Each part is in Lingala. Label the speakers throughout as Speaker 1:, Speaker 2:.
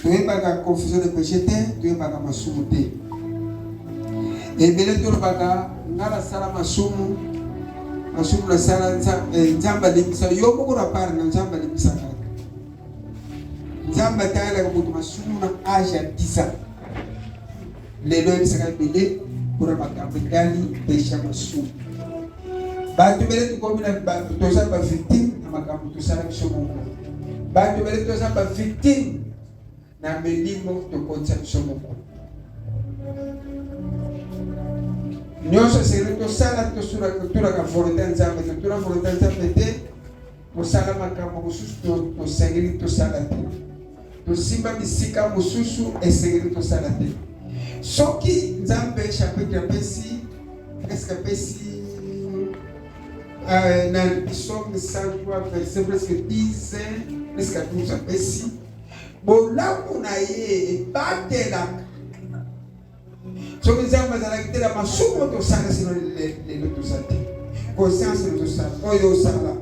Speaker 1: Toyebaka confusion de péché te, toyebaka masumu te. Ebele tolobaka nga nasala masumu, masumu nasala eh, Nzambe alimbisa yo moko na part na Nzambe alimbisaka. Nzambe atangelaka moto masumu na age ya 10 ans. Lelo ayebisaka ebele mpona makambo etali pesha masumu. Bato ebele tokomi na toza ba victime na makambo tosala biso moko. Bato ebele toza ba victime na milimo tokotisa biso moko. Nyonso esengeli tosala totunaka volonte ya Nzambe, totuna volonte ya Nzambe te, tosala makambo mosusu tosengeli tosala te. Tosimba bisika mosusu esengeli tosala te. Soki Nzambe chapitre apesi presque apesi euh, na psaume 103 verset presque 10 presque 12 apesi bolamu na ye ebatelaka soki nzambe azalaki te na masumu tosala sino lelo toza te conscience tozosala oyo osala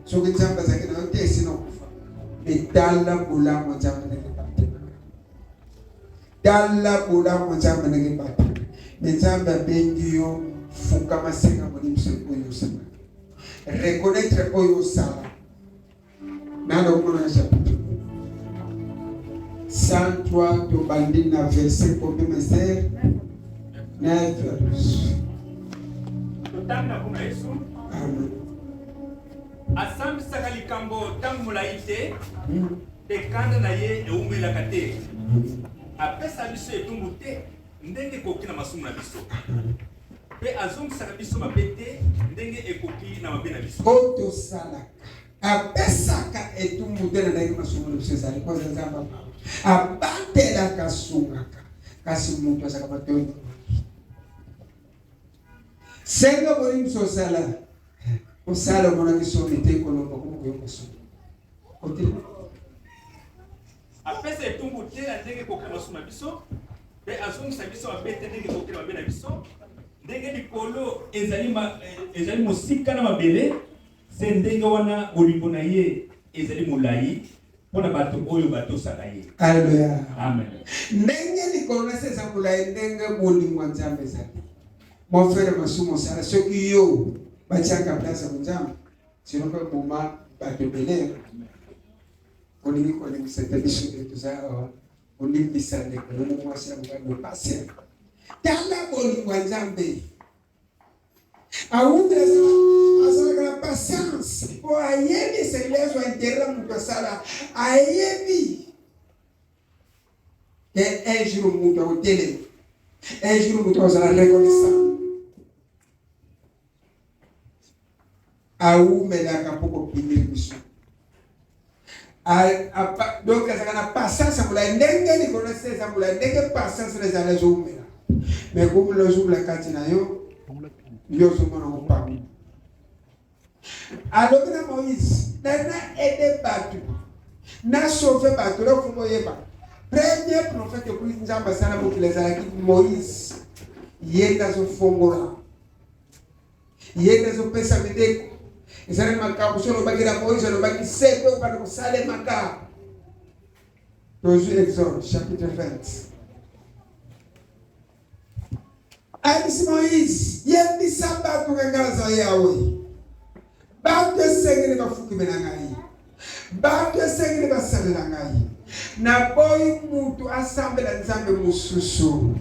Speaker 1: soki nzambe azalaki na yo te esino kufa me tala bolamu nzambe ndenge ebatelaka tala bolamu nzambe ndenge ebatelaka me nzambe abengi yo fukama senga bolimbisi oyo osala reconnaître oyo osala Nano omona chapitre 103 tobandi na verset combien ma sœur? 9
Speaker 2: Totanga kuna Yesu.
Speaker 1: Amen.
Speaker 2: Asambisaka likambo ntango molai te mpe kanda na ye ewumelaka te. Apesa biso etumbu te ndenge ekoki na masumu na biso mpe azongisaka biso mabe te ndenge ekoki na mabe na biso.
Speaker 1: Oyo tosalaka apesaka etumbu te na ndenge masumu na biso ezali mpo aza Nzambe abatelaka asungaka kasi moto azalaka matoi senga bolimbisi osala osala omonaki soni te koloba komo koyoka soni ote
Speaker 2: Apesa etumbu te na ndenge ekoki na masumu na biso, mpe azongisa biso mabe te ndenge ekoki na mabe na biso. Ndenge likolo ezali, ma, ezali mosika na mabele, se ndenge wana bolingo na ye ezali molai mpo na bato oyo batosaka ye.
Speaker 1: Aleluya,
Speaker 2: amen.
Speaker 1: Ndenge likolo na se eza molai, ndenge bolingo ya Nzambe ezali. Mon frère, masumu osala soki yo batiaka place ya Nzambe, sino mpe boma bato ebele. Olingi kolimbisa te biso nde toza awa olimbisa ndeko nono mwasi ya mobali mopasi tala bolingo ya nzambe awumbi azalaka na patience mpo ayebi esengeli azwa intere na moto asala ayebi ke un jour moto akotelema un jour moto akozala reconnaissant awumelaka mpo kopimela biso donc azalaka na patience ya molai ndenge likolo na se eza molai ndenge patience na ezali azowumela mais kowumela ozowumela kati na yo yo ozomona kopamba alobi na moïse na na aide bato na sauve bato loko boyeba premier prophète okuli nzambe asala mokili ezalaki moïse ye nde azofongola Ye nde azopesa mibeko. Ezali makambo soki olobaki na Moïse, olobaki se mpe obanda kosalemaka. Tozwi Exode chapitre 20. Ayebisi Moïse, yebisa bato nga ngai naza Yawe. Bato esengeli bafukimela ngai, bato esengeli basalela ngai. Naboyi mutu asambela nzambe mosusu.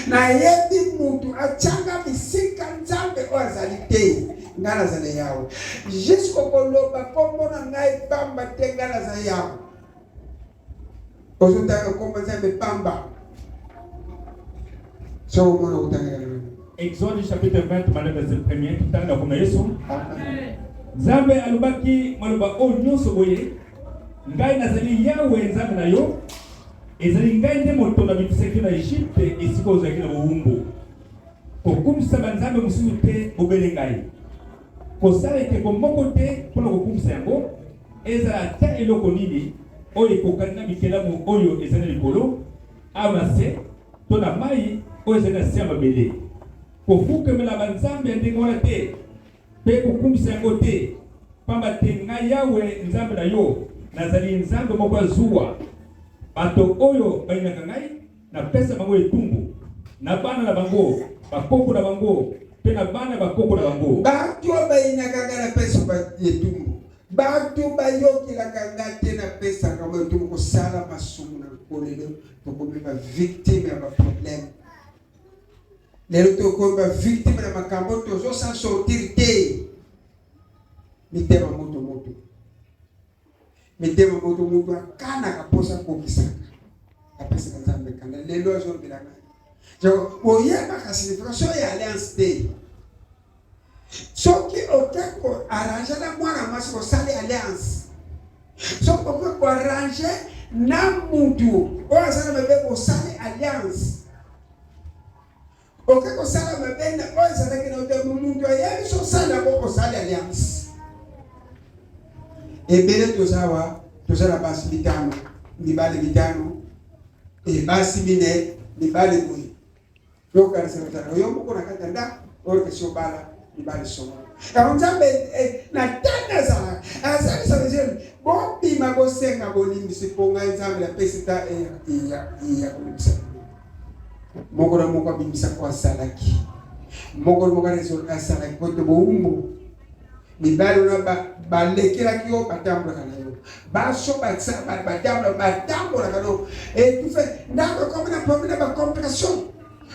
Speaker 1: Nayebi mutu atyanga bisika nzambe oyo azali te. Ngai nazali Yawe. Jusqu'o koloba kombo na ngai pamba te, ngai nazali Yawe. Ozotanga kombo Nzambe pamba. Soki omona kotangela nani.
Speaker 2: Exode chapitre 20 banda verset premier totanga na kombo na Yesu. Nzambe alobaki maloba oyo nyonso boye, ngai nazali Yawe Nzambe na yo, ezali ngai nde moto nabikisaki yo na Egypte esika ozalaki na bowumbu. Kokumisa banzambe mosusu te bobele ngai. Kosala ekeko moko te mpo na kokumisa yango, Ezala ata eloko nini oyo ekokani na bikelamu oyo ezali na likolo, awa na se, to na mai oyo ezali na se ya mabele. Kofukamela banzambe ya ndenge wana te, mpe kokumisa yango te, pamba te ngai Yawe, Nzambe na yo, nazali Nzambe moko ya zuwa. Bato oyo balingaka ngai, napesa bango etumbu, na bana na bango, bakoko na bango, mpe na bana ya bakoko na bango.
Speaker 1: Bato oyo bayinaka ngai, napesa etumbu. Bato bayokelaka ngai te, napesaka bango etumbu. Kosala masumu na nko, lelo tokomi bavictime ya baproblème. Lelo tokomi bavictime na makambo tozosan sortir te. Mitema moto moto, mitema moto moto, akanaka mposa akokisaka, apesaka Nzambe kanda. Lelo azolobela ngai, oyebaka signification ya alliance te. Soki oke koarranger na mwana mwasi, kosali alliance. Soki oke koarranger na mutu oyo aza na mabe, kosali alliance. Oke kosala mabe na oyo ezalaki na te, mutu ayebi so osala yango, osali alliance. Ebele toza awa, toza na basi mitano, mibale mitano, e basi mine, mibale boye. Yokanisa kozala yo moko na kati ya ndako oyo kesi obala mibale songolo. Yango Nzambe na ntango azalaka azalisa bezeli, bobima, bosenga bolimbisi, mpo ngai Nzambe napesi ta ya kolimbisa. Moko na moko abimisa ko asalaki, moko na moko asalaki po te bowumbu. Mibali wana balekelaki yo, batambolaka na yo, baso batambola, batambolaka na yo, etufe ndako ekomi na problème na bacomplication,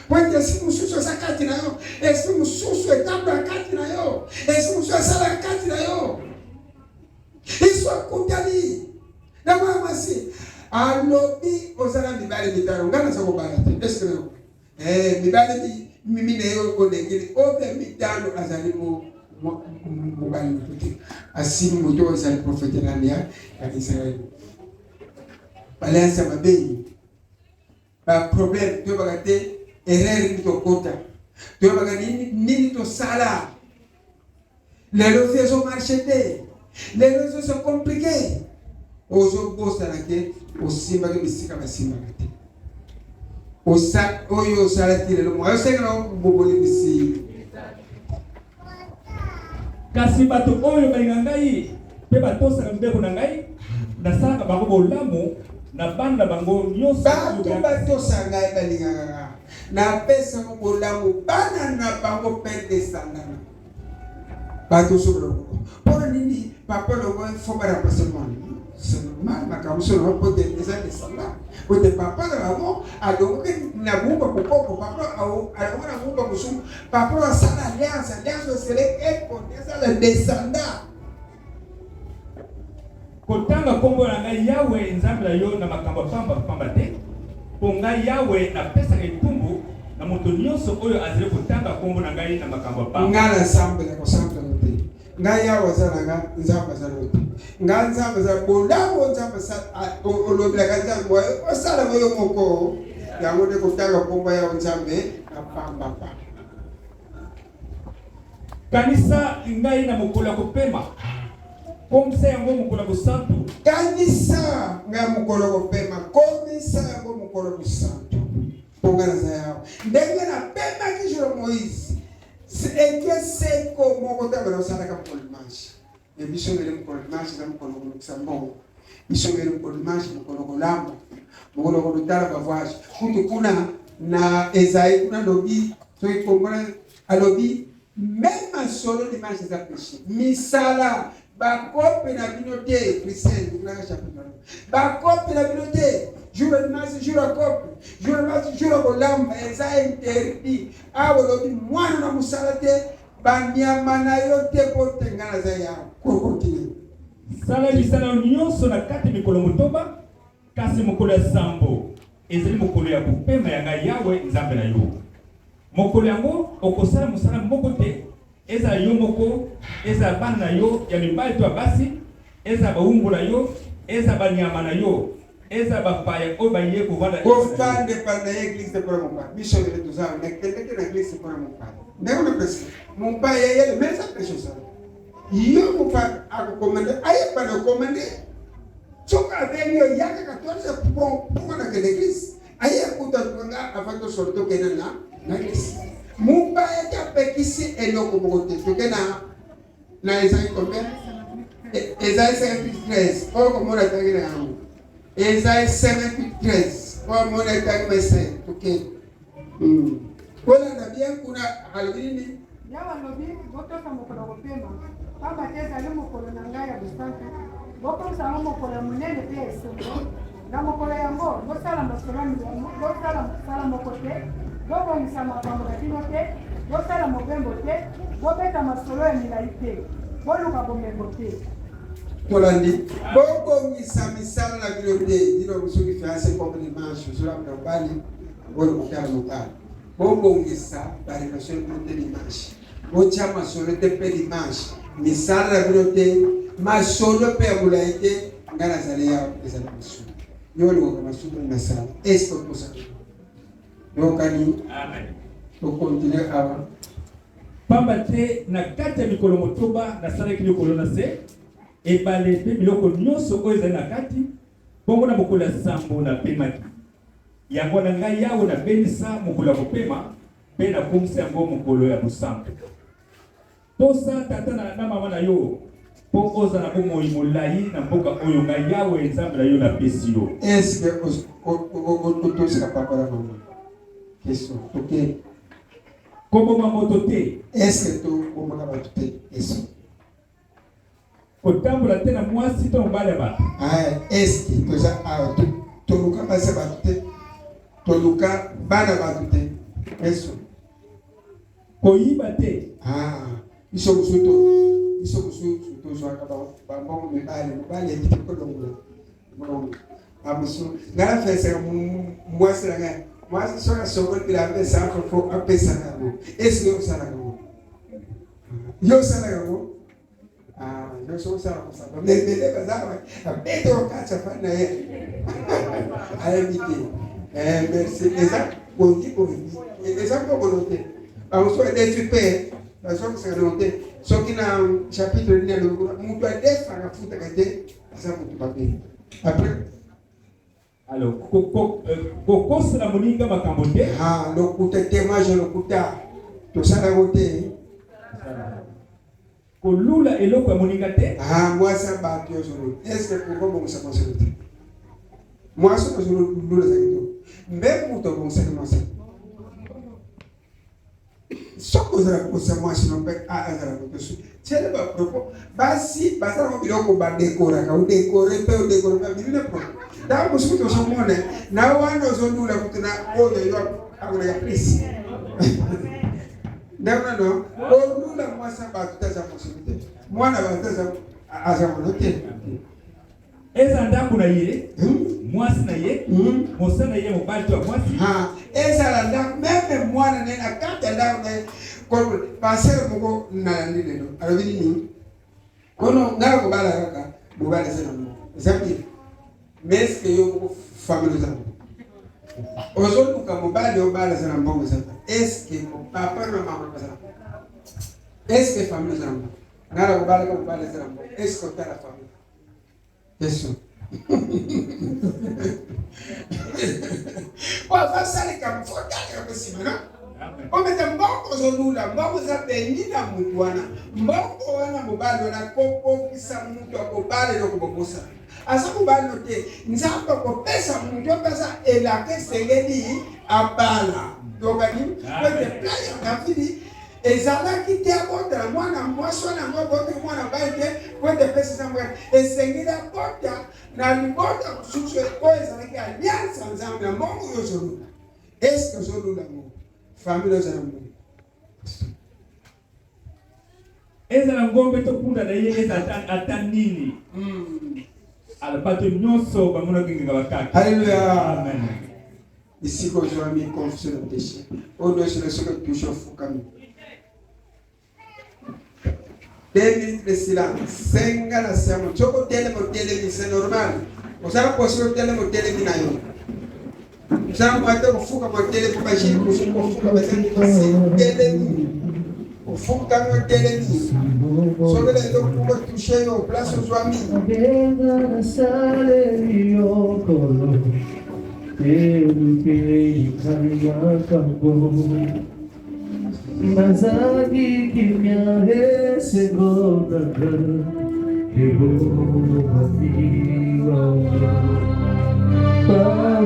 Speaker 1: po ete esprit mosusu eza kati na yo, esprit mosusu etambolaka kati na yo, esprit mosusu esalaka kati na yo. Yesu akutani na mwana mwasi, alobi: "Oza na mibali mitano, ngai naza kobala te. Eske mibali minei oyo olekeli obe mitano azali mobali moto te?" Asimi moto oyo ezali prophète nani ya Israele. Alliance ya mabe, baproblème, toyebaka te erreur nini tokota, toyebaka nini tosala. Lelo vie ezomarcher te, lelo ezo se compliquer. Ozobosana ke osimbaki bisika basimbaka te. Oyo osalaki lelo, moyo osengela bobolimbisi.
Speaker 2: Kasi bato oyo balinga ngai mpe batosaka mibeko na ngai, nasalaka bango bolamu na bana na bango nyonso.
Speaker 1: Bato batosa ngai, balingaka nga, napesaka bolamu bana na bango mpe descendant. Bato soki longo, mpona nini papa longo faut baremplacer mwana? C'est normal. Makambo so nango po te eza descendant, po te papa na bango alongoki na bumba bokoko, papa alongo na bumba mosusu, papa asala alliance. Alliance osele ekonde ezala descendant.
Speaker 2: Kotanga nkombo na ngai Yawe Nzambe na yo na makambo ya pamba pamba te, mpo ngai Yawe napesaka etumbu na moto nyonso oyo azali kotanga nkombo na ngai na makambo ya pamba.
Speaker 1: Ngai nasambela, kosambela te. Ngai Yawe aza na nga, Nzambe aza na te. Ngai Nzambe aza bolamu. Nzambe olobelaka Nzambe boye, osalaka yo moko yango nde kotanga nkombo Yawe Nzambe na pamba pamba.
Speaker 2: Kanisa ngai na mokolo ya kopema, komisa yango mokolo ya bosantu.
Speaker 1: Kanisa ngai mokolo kopema, komisa yango mokolo mosantu, mpo ngai naza Yawe. Ndenge napemaki jour Moïse eke seko moko ntango naosalaka mokolo dimanche. Me biso mele mokolo dimanche eza mokolo kolokisa mbongo. Biso mele mokolo dimanche mokolo kolamba, mokolo kolotala bavoyage. Kutu kuna na Esaïe kuna alobi, soki komona alobi même masolo dimanche eza péché. Misala bakope na bino te. Christian kuna chapitre, bakope na bino te. Jour ya dimanche, jour ya kope, jour ya dimanche, jour ya kolamba, eza interdit. Awa olobi mwana na mosala te, banyama na yo te, po te ngai naza ya kokontinue.
Speaker 2: Sala misala nyonso na kati mikolo 8, kasi mokolo ya sambo ezali mokolo ya kopema ya ngai Yawe Nzambe na yo. Mokolo yango okosala mosala moko te, ezala yo moko, ezala bana na yo ya mibali to ya basi, ezala bawumbu na yo, ezala banyama na yo, ezala bapaya oyo baye kovanda.
Speaker 1: Kofanda epai na ye église mpona mopaya. Biso lelo toza nakendeke na église mpona mopaya. Ndenge napesi mopaya yele, mais eza péché osala yo. Mopaya akocommander, ayeba na commander. Soki abengi yo, ya kaka toza mpo nakende église, aye kuta nga avant tosolo, tokende na église. Mopaya te, apekisi eloko moko te. Toke na Esaïe combien? Esaïe 53 oyo komona tangi na yango. Esaïe 58 13 oyo amoni etangi mese toke kolanda bien kuna alobi nini?
Speaker 3: Yawe alobi, Botosa mokolo ya kopema, pamba te ezali mokolo na ngai ya bosantu. Bokomisa yango mokolo ya monene mpe ya esengo. Na mokolo yango, bosala mosala bosala mosala moko te, bobongisa makambo na bino te, bosala mobembo te, bobeta masolo ya milai te, boluka bomengo te.
Speaker 1: Tolandi, bobongisa misala na bino te, bino soki fiance comme dimanche ozolanda mobali oyo motala mobali, bobongisa barelation bino te dimanche, botya masolo te mpe dimanche, misala na bino te, masolo mpe ya molai te. Ngai nazali yawa, ezali masumu, yo olingaka masumu na masala eske okosala yokani. Tokontinue awa.
Speaker 2: Pamba te na kati ya mikolo motoba nasalaki likolo na se, ebale mpe biloko nyonso oyo ezali na kati, bongo na mokolo ya sambo napemaki. Yango wana ngai Yawe nabenisa mokolo ya kopema mpe nakomisi yango mokolo ya bosantu. Tosa tata na, na mama na yo mpo ozala bomoi molai na mboka oyo ngai Yawe Nzambe na yo napesi yo.
Speaker 1: Est-ce que otosaka papa na mama? Question. Toke.
Speaker 2: Koboma moto te.
Speaker 1: Est-ce que tobomaka bato te? Question.
Speaker 2: Kotambola te na mwasi to mobali ya bato.
Speaker 1: Est-ce que toza awa toluka basi ya bato te? Toluka bana bato te? Question.
Speaker 2: Koyiba te.
Speaker 1: Ah, biso mosusu to biso mosusu tozwaka bambongo mibale, mobali etiki kolongola mbongo bamosusu. Ngai nafesaka mwasi na ngai, mwasi soki asokoli bilamba esango fo apesaka yango. Eske yo osalaka yango? Yo osalaka yango? Ah, yo soki osala kosala ebele baza abete okatya fani na ye ayebi te. Merci, eza bongi bongi, eza mpokono te. Bamosusu adefi mpe bazokisaka nango te. Soki na chapitre nini alobi kuna, moto adefaka afutaka te, aza moto mabe. Après
Speaker 2: Alors, kokosela moninga makambo te.
Speaker 1: Ah, lokuta, témoignage lokuta, tosala yango te.
Speaker 2: Kolula eloko ya moninga te.
Speaker 1: Ah, mwasi ya bato yo ozolula, est ce que pourquoi obongisa mwasi oyo te? Mwasi oyo ozolula ezalaki to mbe moto abongisaki mwasi. Soki ozala kokosa mwasi no mpe azala kotosu tiele bapropos. Basi basalaka biloko badekoraka, odekore mpe odekore mpe abimi na propos. Ntango mosuku tozomona na wana ozolula kutu na oyo yo akoleka plus ndenge nano olula mwasi ya bato te, aza mwasi te, mwana bato aza mono te.
Speaker 2: Eza ndako na ye, mwasi na ye, mosala na ye mobali to ya mwasi.
Speaker 1: Ezala ndako, meme mwana na ye na kati ya ndako na ye. Pasteur moko nalandi lelo alobi nini? Kono ngai kobala kaka mobali eza na mbongo, eza bien, mais est ce que yo moko famille oza mbongo? Ozoluka mobali obala aza na mbongo, eza est ce que papa na mama baza na mbongo? Est ce que famille oza na mbongo? Ngai nakobala kaka mobali aza na mbongo, est ce que otala famille? Question. Po afasaleka fotaleka mpe nsima no ometa mbongo ozolula mbongo eza beni na motu wana, mbongo wana mobali wana kokokisa motu akobala eloko bobosana aza mobali no te. Nzambe akopesa motu apesa elaka, esengeli abala tokani po ete plan ya Davidi ezalaki te abotala mwana mwasi wana, yango abotaki mwana mobali te po ete epesa eza mwana, esengeli abota na libota mosusu oyo ezalaki alliance ya Nzambe. Na mbongo oyo ozolula, eske ozolula ngo famille ozala mbongo?
Speaker 2: Ezala ngombe to punda na ye, eza ata nini. Ala bato nyonso bamonaki ngenga bakaki.
Speaker 1: Alléluia.
Speaker 2: Amen.
Speaker 1: Esika ozwami, confession na péché oyo nyonso na soki touche, ofukami, 2 minutes de silence. Senga na siamo soki otelemi, otelemi, c'est normal, osala possible otelemi, otelemi na yo, osala mwa te kofukama, otelemi machine mosusu kofukama ezali pasi. Otelemi, ofukami, otelemi, soki na eloko moko touche yo place ozwami.
Speaker 4: Benga nasaleli yo kolo eluke ngai makambo nazangi kimia esengo nanga ebongami.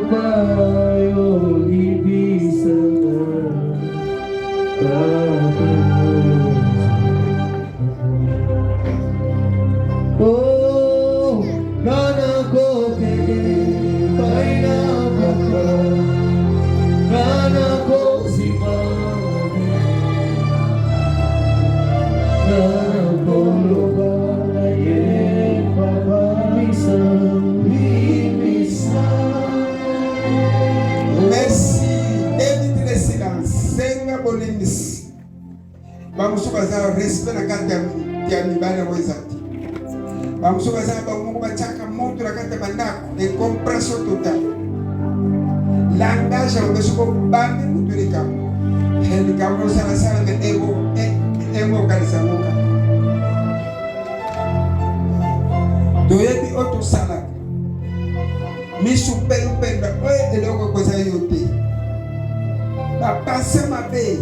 Speaker 4: nakoloba yo limbisa nga Papa. Oh, nga nakokende epai na papa, nga nakozima, nga nakoloba na ye papa, limbisa, limbisa.
Speaker 1: Merci. 2 minutes de silence. Senga bolimbisi. Bamosusu baza respect na kati ya mibali yango eza te. Bamosusu baza na bango moko batiaka moto na kati ya bandako, incompréhension totale. Langage yango soki obambi motu likambo, likambo osalasala me ego ego okanisa yango kaka. Toyebi oyo tosalaka misu pelupembe oyo eloko ekoza yo te, bapase mabe,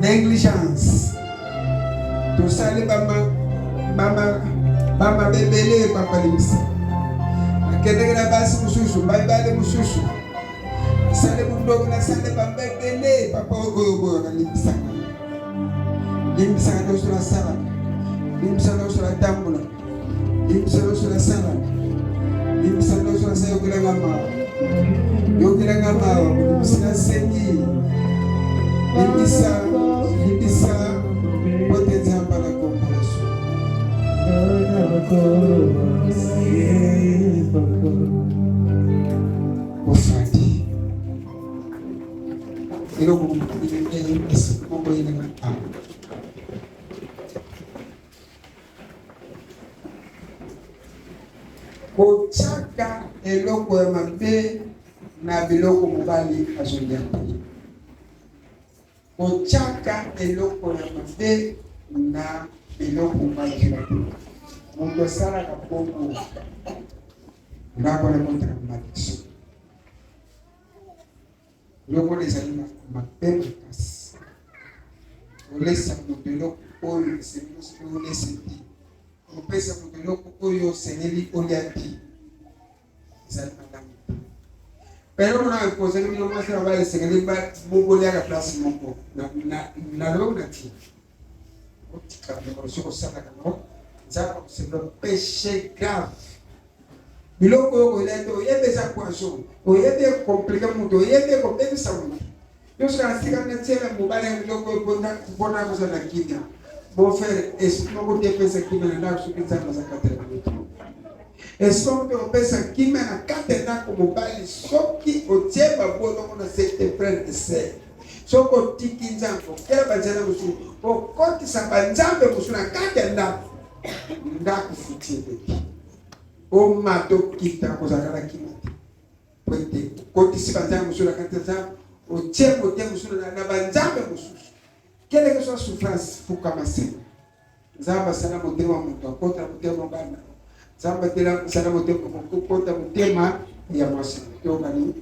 Speaker 1: négligence, tosali bamabe ebele. Papa, limbisa. Nakendeke na basi mosusu, mibali mosusu, nasali bundoki, nasali bambe ebele. Papa, oyo oboyaka, limbisaka, limbisaka nyonso nasalaka, limbisa nyonso natambolaka, limbisa nyonso nasalaka, limbisa nyonso nasala. Yokelanga mawa, yokelanga mawa, bolimbisi nasengi, limbisa, limbisa, po te Nzambe na komboso.
Speaker 4: Nga nakoloba na ye papa.
Speaker 1: Ofandi eloko moko yelenga awa. Kotiaka eloko ya mabe na biloko mobali azolia te, kotiaka eloko ya mabe na biloko mobali azolia te. Moto asalaka bongo, ndako na ekotaka malédiction. Eloko wana ezali mabe makasi. Olesa moto eloko oyo esengeli soki olesa te, kopesa moto eloko oyo osengeli olia te, ezali malamu te. Pero na ekozali bino mwasi na mobali, esengeli boliaka place moko na loboko na ntina otika biloko soki osalaka ngo, Nzambe akosengela péché grave. Biloko oyo kolia te, oyebi eza poison, oyebi ecompliquer moto, oyebi ekobebisa moto nyonso. Na sika natiela mobali ya biloko oyo mpona kozala na kimia. Mon frère, esprit moko te epesa kimia na ndako soki Nzambe aza kati na bino te. Esprit moko te opesa kimia na kati ya ndako mobali soki otie babolongo na se te. Frère et sœur, soki otiki Nzambe, okela banzela mosusu, okotisa banzambe mosusu na kati ya ndako, ndako futi ebeki. Omata okita, kozalaka na kimia te, po ete okotisi banzambe mosusu na kati ya nzambe, otie motema mosusu na banzambe mosusu. Quelle que soit souffrance, fukama, senga Nzambe asala motema moto akota motema bana. Nzambe asala motema kokota motema ya mwasi. Tokani.